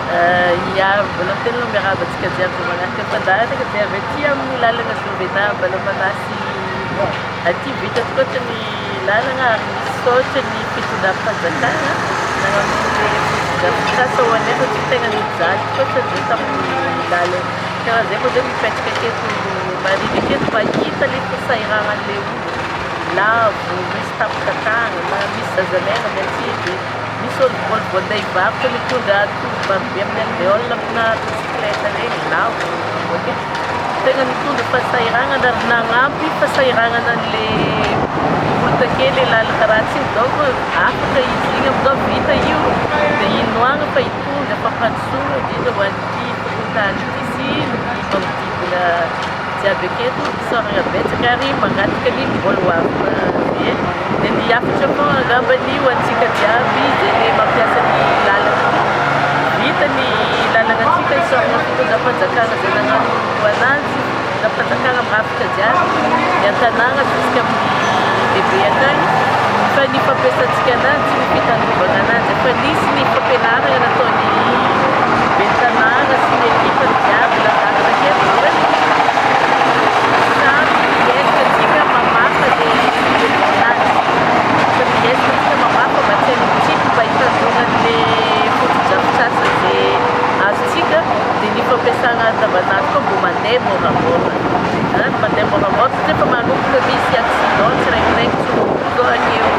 Ia, mbola miteny aloha miarahaba antsika jiaby izay manaraka ny fandaharana dia avy aty amin'ny lalana Jovena Ambalampanasy aty vita tokoatra ny lalana ary misaotra ny fitondram-panjakana nagnano fotodrafitrasa ho anay satria tegna nijaly tokoatra zay tamin'ny lalana karaha zay moa zay mipetraka aketo marigny aketo mahita le fahasahiranan'le olo lavo misy tapaka tagnana misy zazamena miantsidy. Misy olo mbola vao andeha hivarotra mitondra atody marobe amin'ny alvéole amina bicyclette regny lavo ok. Tegna nitondra fahasahiranana ary nagnampy fahasahiranana an'le olo take le lalana ratsy igny donc afaka izy igny amizao vita io de inoagna fa hitondra fampandrosoana indrindra ho an'ity fokontany ity sy ny magnodidina jiaby aketo. Isaoragna betsaka ary mangataka ny mbola ho avy koa e. Dia ny hafatra foagna angambany ho antsika jiaby izay le mampiasa ny lalana ty. Vita ny lalana antsika isaoragna fitondram-panjakana izay nagnano ananjy, fitondram-panjakana mirafitra jiaby ny an-tanàgna jusque amin'ny lehibe akagny fa ny fampiasantsika ananjy sy ny fitandrovagna ananjy. Efa nisy ny fampianaragna nataon'ny ben'ny tanàgna sy ny ekipany jiaby nandalo taketo hoe Samy miezaka antsika mamafa le anazy. Samy miezaka antsika mamafa mba tsy hanitsitsy mba hitandroana an'le fotodrafitrasa ze azontsika dia ny fampiasana andavanandro koa mbo mandeha moramora. An, mandeha moramora satria efa manomboka misy accident tsiraikiraiky tsy roapolo zao akeo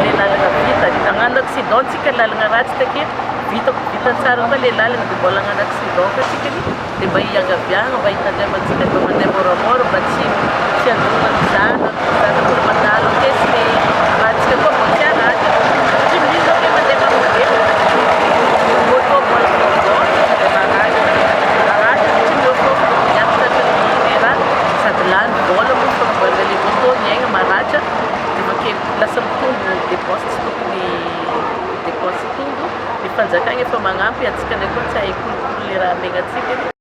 le lalana vita. Nagnano accident tsika lalana ratsy take, vita vita tsara koa le lalana dia mbola hagnano accident koa tsika. Dia mba hiangaviagna mba hitandremantsika mba mandeha moramora mba tsy tsy handona ny zanako, zanako olo mandalo ake sy ny rahantsika koa mba tsy haratra satria misy zao ke mandeha mafy be moto mbola vaovao dia maratra maratra satria miofofo miady tratran'ny le raha sady lany vola moa fanamboarana le moto ny aigna maratra dia bakeo lasa mitombo dépense tsy tokony dépense hitombo. Ny fanjakagna efa magnampy antsika ndraiky koa tsy hahay kolikoly le raha amegna antsika.